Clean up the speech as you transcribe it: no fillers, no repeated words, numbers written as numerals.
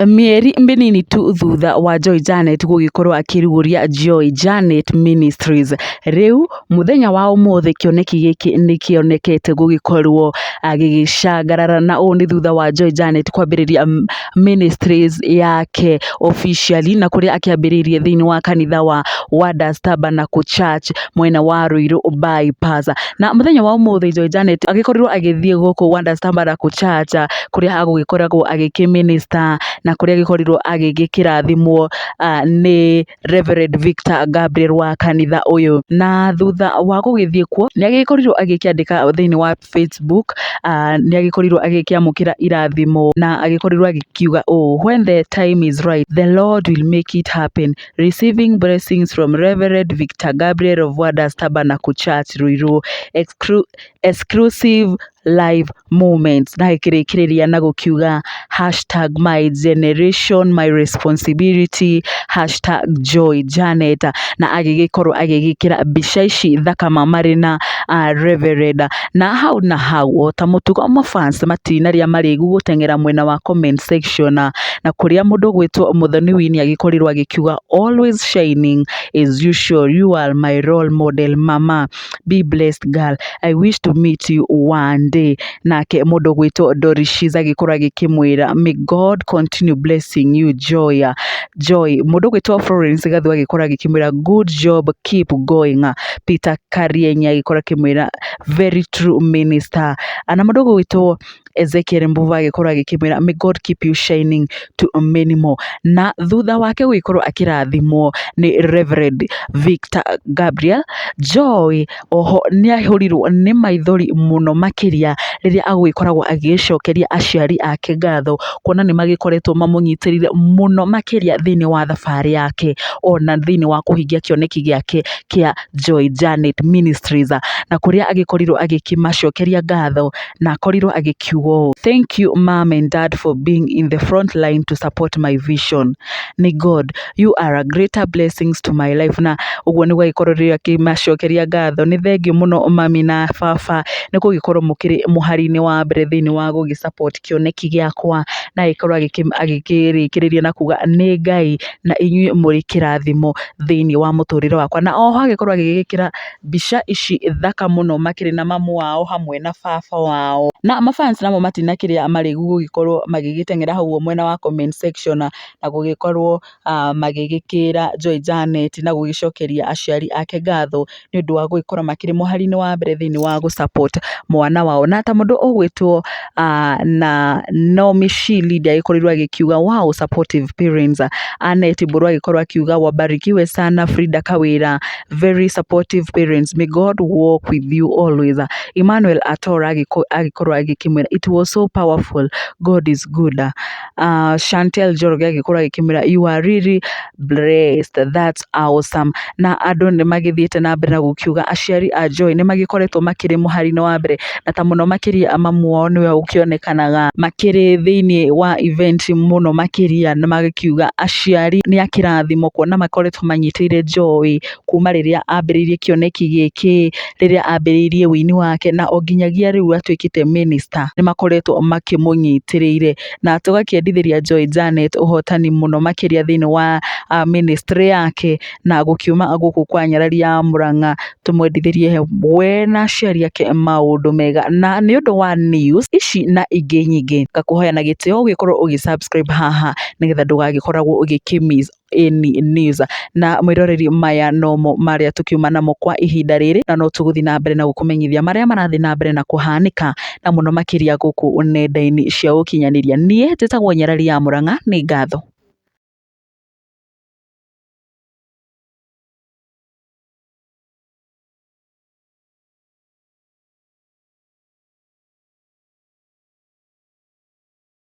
Mĩeri mĩnini tu thutha wa Joy Janet gũgĩkorwo akĩrugũria Joy Janet Ministries, rĩu mũthenya wa ũmũthĩ kĩoneki gĩkĩ nĩ kĩonekete gũgĩkorwo gĩgĩcangarara, na ũũ nĩ thutha wa Joy Janet kwambĩrĩria ministries yake officially, na kũrĩa akĩambĩrĩirie thĩinĩ wa kanitha wa Wonders Tabernacle Church mwena wa Ruiru Bypass. Na mũthenya wa ũmũthĩ Joy Janet agĩkorirwo agĩthiĩ gũkũ Wonders Tabernacle Church kũrĩa agũgĩkoragwo agĩkĩ-minister, na kũrĩa agĩkorirwo agĩgĩkĩrathimwo nĩ Reverend Victor Gabriel wa kanitha ũyũ. Na thutha wa gũgĩthiĩ kuo, nĩ agĩkorirwo agĩkĩandĩka thĩinĩ wa Facebook, nĩ agĩkorirwo agĩkĩamũkĩra irathimo na agĩkorirwo agĩkiuga ũũ: "When the time is right, the Lord will make it happen. Receiving blessings from Reverend Victor Gabriel of Wonders Tabernacle Church, Ruiru. Exclusive live moments." Na agĩkĩrĩkĩrĩria na gũkiuga #MyGenerationMyResponsibility #JoyJanet, na agĩgĩkorwo agĩgĩkĩra mbica ici thaka ma marĩ na Reverend. Na hau na hau, o ta mũtugo, mafans matinarĩa marĩgu gũteng'era mwena wa comment section, na kũrĩa mũndũ ũgwĩtwo Muthoni Winnie agĩkorirwo agĩkiuga, "Always shining as usual, you are my role model, mama. Be blessed, girl. I wish to meet you one day." Nake mũndũ ũgwĩtwo Doris agĩkorwo agĩkĩmwĩra, "May God continue blessing you, Joy." Joy. Mũndũ ũgwĩtwo Florence Gathu agĩkorwo agĩkĩmwĩra, "Good job, keep going." Peter Karienya agĩkorwo akĩmwĩra, "Very true, minister." Na mũndũ ũgwĩtwo Ezekiel Mbuva agĩkorwo agĩkĩmwĩra, "May God keep you shining to many more." Na thutha wake gũgĩkorwo akĩrathimwo nĩ Reverend Victor Gabriel, Joy oho nĩ aihũrirwo nĩ maithori mũno makĩria rĩrĩa agũgĩkoragwo agĩcokeria aciari ake ngatho, kuona nĩ magĩkoretwo mamũnyitĩrĩire mũno makĩria thĩinĩ wa thabarĩ yake, ona thĩinĩ wa kũhingia kĩoneki gĩake kĩa Joy Janet Ministries, na kũrĩa agĩkorirwo agĩkĩmacokeria ngatho na akorirwo agĩkiuga ũũ: "Thank you, Mom and Dad, for being in the front line to support my vision. May God, you are a greater blessings to my life." Na ũguo nĩguo agĩkorwo rĩrĩa akĩmacokeria ngatho: "Nĩ thengiũ mũno, mami na baba, nĩ gũgĩkorwo mũkĩrĩ mũhari-inĩ wa mbere thĩinĩ wa gũgĩ support kĩoneki gĩakwa." Na agĩkorwo agĩkĩrĩkĩrĩria na kuga, "Nĩ Ngai na inyuĩ mũrĩ kĩrathimo thĩinĩ wa mũtũrĩre wakwa." Na oho agĩkorwo agĩgĩkĩra mbica ici thaka mũno makĩrĩ na mamu wao hamwe na baba wao. Na mafans namo matinakĩrĩa marĩgu gũgĩkorwo magĩgĩteng'era hau mwena wa comment section na gũgĩkorwo magĩgĩkĩra Joy Janet na gũgĩcokeria aciari ake ngatho nĩ ũndũ wa gũgĩkorwo makĩrĩ mũhari-inĩ wa mbere thĩinĩ wa gũ support mwana wao. Na ta mũndũ ũgwĩtwo na Naomi Shili agĩkorirwo agĩkiuga, "Wow, supportive parents." Annette Mburu agĩkorwo akiuga, "Wabarikiwe sana." Frida Kawira, "Very supportive parents, may God walk with you always." Emmanuel Atora agĩkorwo agĩkĩmwĩra, "It was so powerful, God is good." Chantel Njoroge agĩkorwo agĩkĩmwĩra, "You are really blessed, that's awesome." Na andũ nĩ magĩthiĩte na mbere na gũkiuga aciari a Joy nĩ magĩkoretwo makĩrĩ mũhari-inĩ wa mbere, na ta mũno makĩria mamu wao nĩwe ũkĩonekanaga makĩrĩ thĩinĩ wa event mũno makĩria, na magĩkiuga aciari nĩ a kĩrathimo kuona makoretwo manyitĩrĩire Joy kuma rĩrĩa ambĩrĩirie kĩoneki gĩkĩ, rĩrĩa ambĩrĩirie ũini wake, na o nginyagia rĩu atuĩkĩte minister nĩ makoretwo makĩmũnyitĩrĩire. Na tũgakĩendithĩria Joy Janet ũhotani mũno makĩria thĩinĩ wa ministry yake, na gũkiuma gũkũ kwa Nyarari ya Mũrang'a tũmwendithĩrie we na aciari ake maũndũ mega. Na nĩ ũndũ wa news ici na ingĩ nyingĩ, ngakũhoya na gĩtĩo ũgĩkorwo ũgĩ subscribe haha nĩgetha ndũgagĩkoragwo ũgĩkĩ miss any news. Na mwĩroreri, maya nomo marĩa tũkiuma namo kwa ihinda rĩrĩ, na no tũgũthiĩ na mbere na gũkũmenyithia marĩa marathiĩ na mbere na kũhanĩka, na mũno makĩria gũkũ nenda-inĩ cia ũkinyanĩria. Niĩ njĩtagwo Nyarari ya Mũrang'a, nĩ ngatho.